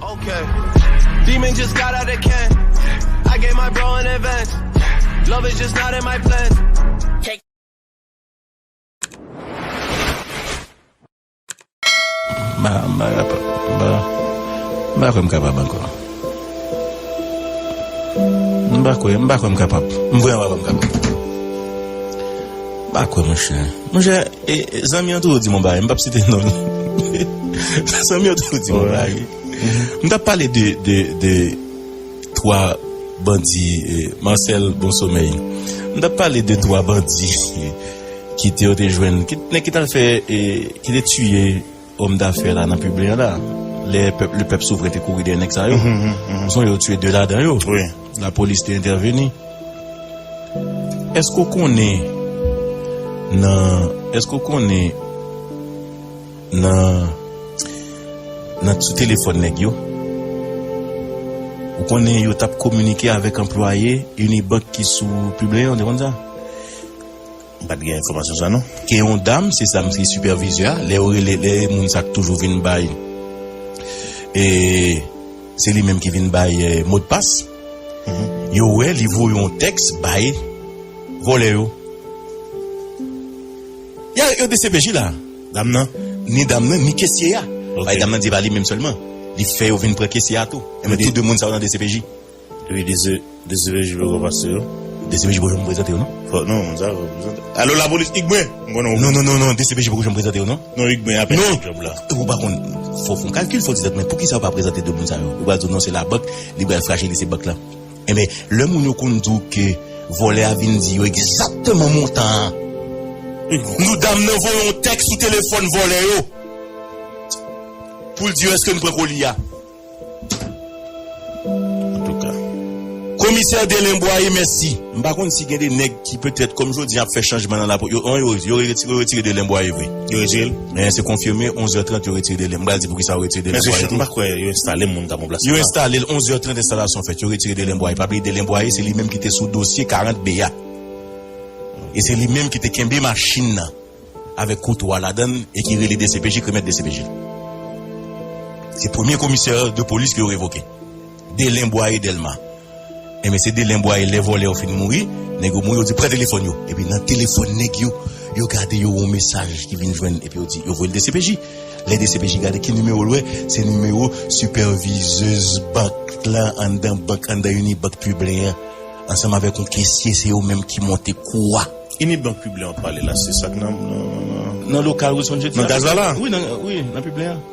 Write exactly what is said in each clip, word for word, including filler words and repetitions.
Okay. Demon just got out of can. I gave my bro an advance. Love is just not in my plans. M pa, m pa kapab. M pa, m pa kwè m kapab ankò. M pa kwè, m pa kwè m kapab. M vrèman pa kwè m kapab. M pa kwè, monchè. Monchè, e, e, zanmi an toujou di m yon bagay, m p ap site non l. Zanmi an toujou di m yon bagay. M t ap pale de, de, de twa bandi, e, Marcel, bon somèy. M t ap pale de twa bandi ki te, yo te jwenn, ki, nèg ki t al fè, e, ki te tiye òm dafè la nan Piblen an la. Lè pèp, le pèp souvren te kouri dèyè nèg sa yo. Ou sonje yo tiye de ladan yo. Lapolis te entèveni. Èske w konnen nan, èske w konnen nan, nan sou telefòn nèg yo, ou konnen yo t ap kominike avèk anplwaye Unibank ki sou Piblen an, ou te konn sa? M pa t gen enfòmasyon sa non. Gen yon dam, se sa m ki sipèvizè a, lè yo rele, lè moun sa k toujou vin bay, e, se li menm ki vin bay, e, modpas. Yo wè li voye yon tèks bay vòlè yo. Ya, yo D C P J la. Dam nan? Ni dam nan, ni kesye a. Bay dam nan di pa li menm sèlman. Li fè yo vin pran kesye a tou. Enben tou de moun sa yo nan D C P J. Wi, D C, D C P J poko pase yo. D C P J poko janm prezante yo non? Fò, non, moun sa yo prezante. Alo, lapolis, igben! M konnen ou. Non, non, non, non, D C P J poko janm prezante yo non? Non, igben apèn non. Job la. Ou pa konn, fò w fè yon kalkil, fò w di tèt mwen, poukisa yo pa prezante de moun sa yo? Yo pral di w non, se labank, li pral frajilize bank la. Enben, lè moun yo konn di w ke vòlè a vin di yo egzakteman montan an, nou dam nan voye yon tèks sou telefòn vòlè yo pou l di yo èske n pran koli a. Antouka. Komisè Delen Bwaye, mèsi. M pa konn si gen de nèg ki petèt, kòm jodi a, ap fè chanjman nan lapo-, yo, yo, yo, yo retire, yo retire Delen Bwaye vre. Yo retire l? Men se konfime, onz è trant yo retire Delen. M pral di poukisa yo retire Delen Bwaye tou. Men se chan, m pa kwè yo enstale moun k ap ranplase la. Yo enstale l, onz è trant enstalasyon fèt, yo retire Delen Bwaye. Pa bliye Delen Bwaye, se li menm ki te sou dosye karant B a. E se li menm ki te kenbe machin nan avèk kouto a ladan l e ki rele D C P J, k remèt D C P J. Se premye komisè de polis ke yo revoke. Delen Bwaye Dèlma. Enben, se Delen Bwaye, lè vòlè yo fin mouri, nèg yo mouri, yo di pran telefòn yo. Epi nan telefòn nèg yo, yo gade yo yon mesaj ki vin jwenn, epi yo di, yo voye l D C P J. Lè D C P J gade ki nimewo l wè, se nimewo sipèvizèz bank lan anndan bank, anndan Unibank Piblen an, ansanm avèk yon kesye, se yo menm ki monte kou a. Unibank Piblen w ap pale la, se sa k nan, nan, nan, nan lokal Wilson Jeudi a? Nan gaz la la? Wi, nan, wi, nan Piblen an.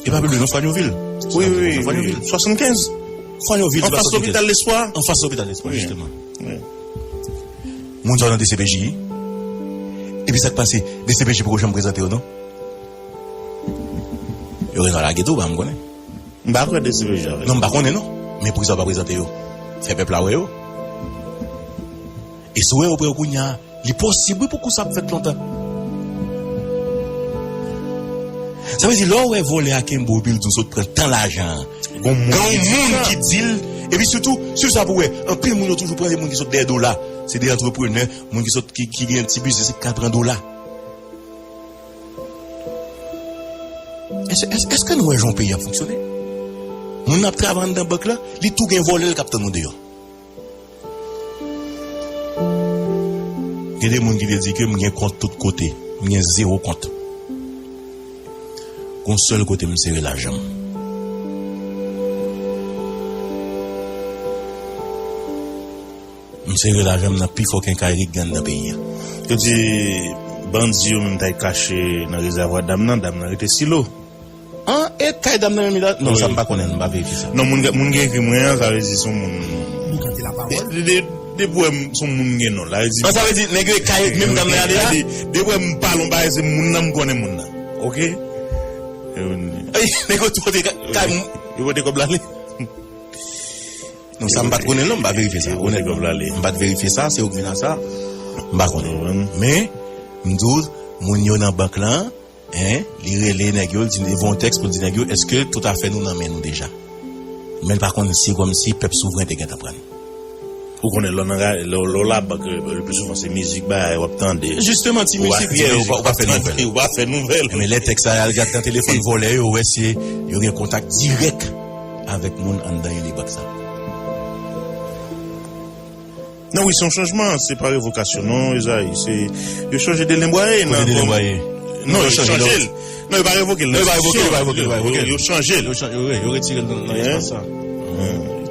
E pa Piblen non, Fanyovil. Wi, wi, wi. Fanyovil. Swasannkenz. Fanyovil, anfas lopital Lespwa. Anfas lopital Lespwa, jisteman. Wi. Moun sa yo nan D C P J. Epi sa k pase, D C P J poko janm prezante yo non. Yo gentan lage tou, ba m konnen. M pa kwè D C P J avèk. Non, m pa konnen non. Men poukisa yo pa prezante yo? Fè pèp la wè yo. E si w wè yo pran yo kounye a, li posib wi pou kou sa ap fèt lontan. Sa vle di, lè w wè vòlè a kenbe w epi l di w sot pran tan lajan an, gen yon moun ki di l, epi sitou, swiv sa pou w wè, anpil moun yo toujou pran se moun ki sot dèyè do la. Se de antreprenè, moun ki sot, ki, ki gen ti biznis, ki al pran do la. Èske, èske, èske nou wè jan yon peyi ap fonksyone? Moun nan ap travay anndan bank la, li tou gen vòlè l k ap tann ou deyò. Gen de moun ki te di ke m gen kont tout kote, m gen zewo kont. Gon sèl kote m sere lajan m. M sere lajan m nan pi fò kenkayri ki gen anndan peyi a. Yo di bandi yo menm t al kache nan rezèvwa dam nan, dam nan rete Silo. An, e kay dam nan menm li la? Non, sa m pa konnen, m pa verifye sa. Non, moun, moun ki ekri mwen an, sa vle di se yon moun. Li kante lapawòl. De, de, de, depi w wè m, se yon moun gen non. Sa vle di, non, sa vle di, nèg yo e kay menm dam nan ale a? De, depi w wè m pale yon bagay, se moun nan, m konnen moun nan. Oke? Ey, nèg yo tou pote ka-, kay m. Yo pote kòb la ale. Non, sa m pa t konnen non, m pa verifye sa. Yo pote kòb la ale. M pa t verifye sa, se ou k vin a sa. M pa konnen. Men, m di w, moun yo nan bank lan, en, li rele nèg yo, li di, li voye yon tèks pou l di nèg yo, èske tout afè nou nan men nou deja? Men l pa konn si kòmsi pèp souvren te gentan pran l. Ou konnen lè w nan ra- lè w lè w labank, le pli souvan se mizik bagay w ap tande. Jisteman, ti mizik, ti mizik, ou pa fè nouvèl. Ou pa fè nouvèl. Men lè tèks sa al gad nan telefòn vòlè yo, wè se yo gen kontak dirèk avèk moun anndan Unibank sa. Non, wi, se yon chanjman, se pa revokasyon non, Ezayi, se yo chanje de lenbwaye. Kote de lenbwaye? Non, yo chanje l. Non, yo pa revoke l. Non, yo pa revoke l, yo pa revoke l, yo pa revoke l. Yo chanje l. Yo chanje, yo retire l nan espas sa.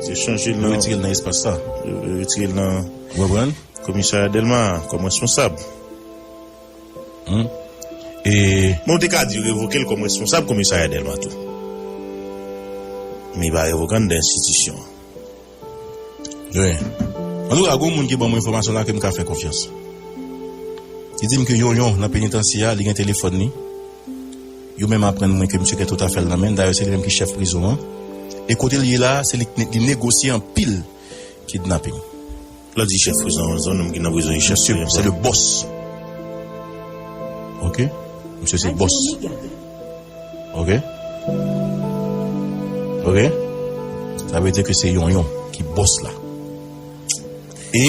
Yo chanje l nan. Yo retire l nan espas sa. Yo retire l nan. Ou konprann? Komisarya Dèlma kòm responsab. Hmm. E men ou te ka di revoke l kòm responsab komisarya Dèlma tou. Men li pa revoke anndan enstitisyon an. Wi. Antouka, gon moun ki ban mwen enfòmasyon la ke m ka fè konfyans. Li di m ke Yonyon nan penitansye a, li gen telefòn li. Yo menm aprann mwen ke misye gen tout afè l nan men l. Dayè, se li menm ki chèf prizon an. E kote l ye la, se li ki ne- li negosye anpil kidnaping. Lè w di chèf prizon, se yon nonm ki nan prizon, li chèf prizon. Misye, se le boss. Ok? Misye se boss. Ok? Ok? Sa vle di ke se Yonyon ki boss la. E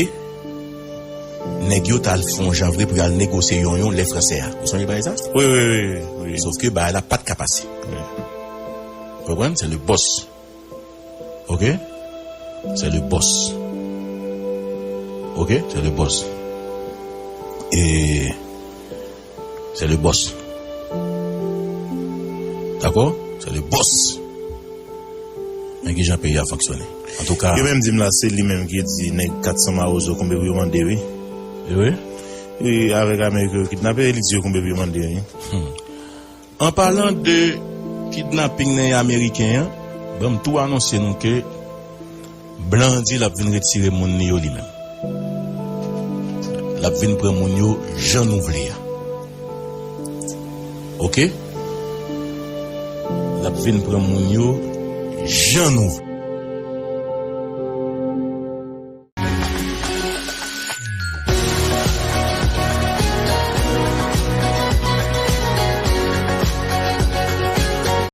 nèg yo t al fè yon jan vre pou y al negosye Yonyon lè fransè a. Ou sonje bagay sa? Wi, wi, wi, wi. Sof ke bagay la pa t ka pase. Wi. Ou konprann? Se le boss. Ok? C'est le boss. Ok? C'est le boss. Et c'est le boss. Dakò? C'est le boss. Men ki jan peyi a fonksyone. Antouka. Yo menm di m la, se li menm ki di nèg kat san mawozo konbe pou yo mande, wi. E wi? E avèk Amerik yo kidnape, li di yo konbe pou yo mande, wi. Hmm. An palan de kidnaping nan ameriken an, ban m tou anonse nou ke blan an di l ap vin retire moun li yo li menm. L ap vin pran moun yo jan nou vle a. Ok? L ap vin pran moun yo jan nou vle.